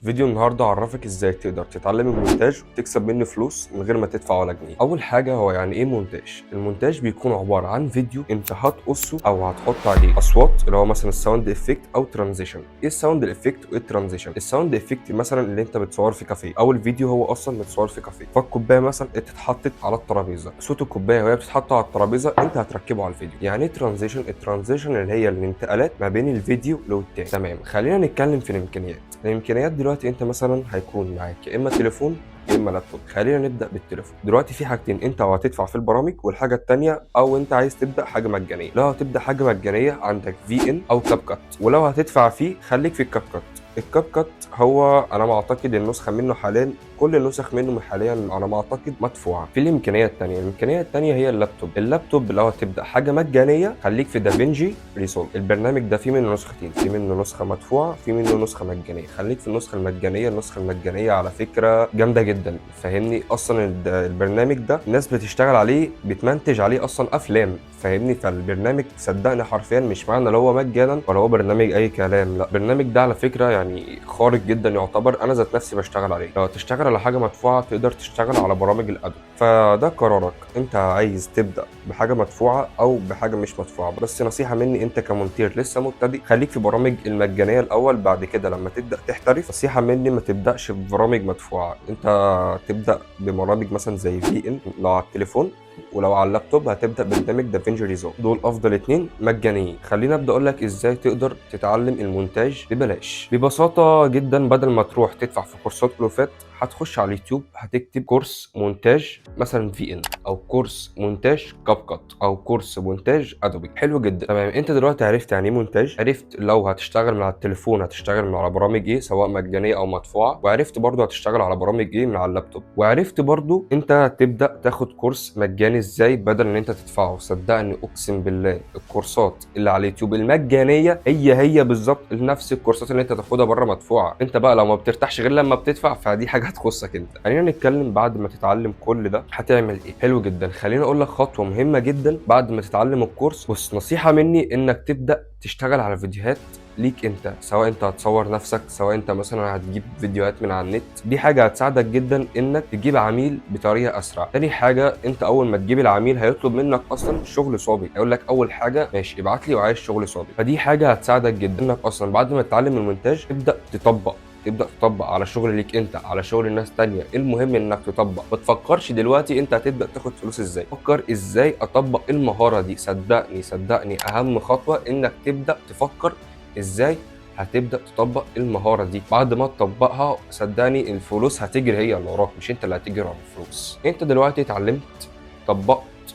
فيديو النهارده عرفك ازاي تقدر تتعلم المونتاج وتكسب منه فلوس من غير ما تدفع ولا جنيه. اول حاجه، هو يعني ايه مونتاج؟ المونتاج بيكون عبارة عن فيديو انت هتقصه او هتحط عليه اصوات، اللي هو مثلا ال sound effect او transition. ايه ال sound effect وايه ال transition؟ ال sound effect مثلا اللي انت بتصور في كافيه، او الفيديو هو اصلا متصور في كافيه، فالكوبايه مثلا اتحطت على الترابيزه، صوت الكوباية وهي بتتحط على الترابيزة انت هتركبه على الفيديو. يعني ايه transition؟ ال transition اللي هي الانتقالات ما بين الفيديو للتاني. تمام، خلينا نتكلم في الامكانيات. الامكانيات دلوقتي انت مثلا هيكون معاك يا اما تليفون يا اما لابتوب. خلينا نبدا بالتليفون. دلوقتي في حاجتين، انت او هتدفع في البرامج، والحاجة الثانية او انت عايز تبدا حاجة مجانيه. لو هتبدا حاجة مجانيه، عندك VN او CapCut، ولو هتدفع فيه خليك في ال CapCut. ال CapCut هو انا ما اعتقد النسخة منه حاليا، كل النسخ منه حاليا على ما اعتقد مدفوعه. في الامكانية الثانيه، الامكانية الثانية هي اللابتوب. اللابتوب لو هتبدا حاجة مجانيه، خليك في DaVinci Resolve. البرنامج ده فيه منه نسختين، في منه نسخه مدفوعه، في منه نسخه مجانيه. خليك في النسخة المجانيه. النسخة المجانية على فكرة جامدة جدا، فاهمني؟ اصلا البرنامج ده الناس بتشتغل عليه، بتمنتج عليه اصلا افلام، فاهمني؟ فالبرنامج صدقني حرفيا مش معنى لو هو مجانا ولا هو برنامج اي كلام، لا، البرنامج ده على فكرة يعني خارق جدا يعتبر، انا ذات نفسي بشتغل عليه. لو تشتغل على حاجة مدفوعه، تقدر تشتغل على برامج ال Adobe. فده قرارك، انت عايز تبدا بحاجة مدفوعة او بحاجة مش مدفوعه. بس نصيحة مني، انت كمونتير لسه مبتدئ، خليك في برامج المجانية الاول، بعد كده لما تبدا تحترف، نصيحة مني ما تبداش ببرامج مدفوعه. انت تبدا ببرامج مثلا زي VN لو على التليفون، ولو على اللابتوب هتبدا برنامج DaVinci Resolve. دول افضل اتنين مجانيين. خلينا ابدا اقول لك ازاي تقدر تتعلم المونتاج ببلاش. ببساطة جدا، بدل ما تروح تدفع في كورسات ألوفات، هتخش على اليوتيوب، هتكتب كورس مونتاج مثلا VN، او كورس مونتاج CapCut، او كورس مونتاج Adobe. حلو جدا، تمام. انت دلوقتي عرفت يعني ايه مونتاج، عرفت لو هتشتغل من على التليفون هتشتغل من على برامج ايه، سواء مجانية او مدفوعه، وعرفت برضو هتشتغل على برامج ايه من على اللابتوب، وعرفت برضو انت تبدا تاخد كورس مجاني ازاي بدل ان انت تدفعه. صدقني، اقسم بالله، الكورسات اللي على اليوتيوب المجانية هي هي بالظبط نفس الكورسات اللي انت تاخدها بره مدفوعه. انت بقى لو ما بترتاحش غير لما بتدفع، فدي حاجة هتخصك انت. خلينا نتكلم بعد ما تتعلم كل ده هتعمل ايه. حلو جدا، خليني اقول لك خطوة مهمة جدا بعد ما تتعلم الكورس. بص، نصيحة مني انك تبدا تشتغل على فيديوهات ليك انت، سواء انت هتصور نفسك، سواء انت مثلا هتجيب فيديوهات من على النت. دي حاجة هتساعدك جدا انك تجيب عميل بطريقة اسرع. تاني حاجه، انت اول ما تجيب العميل هيطلب منك اصلا شغل سابق، يقول لك اول حاجة ماشي ابعت لي وعايز شغل سابق. فدي حاجة هتساعدك جدا انك اصلا بعد ما تتعلم المونتاج تبدا تطبق على شغل ليك انت، على شغل ناس تانية. المهم انك تطبق. ما تفكرش دلوقتي انت هتبدا تاخد فلوس ازاي، فكر ازاي اطبق المهارة دي. صدقني صدقني، اهم خطوة انك تبدا تفكر ازاي هتبدا تطبق المهارة دي. بعد ما تطبقها، صدقني الفلوس هتجري هي اللي وراك، مش انت اللي هتجري ورا الفلوس. انت دلوقتي اتعلمت، طبقت،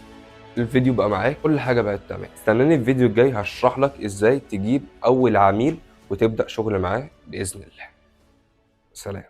الفيديو بقى معاك، كل حاجة بقت تمام. استناني الفيديو الجاي، هشرح لك ازاي تجيب اول عميل وتبدا شغل معاه باذن الله. سلام.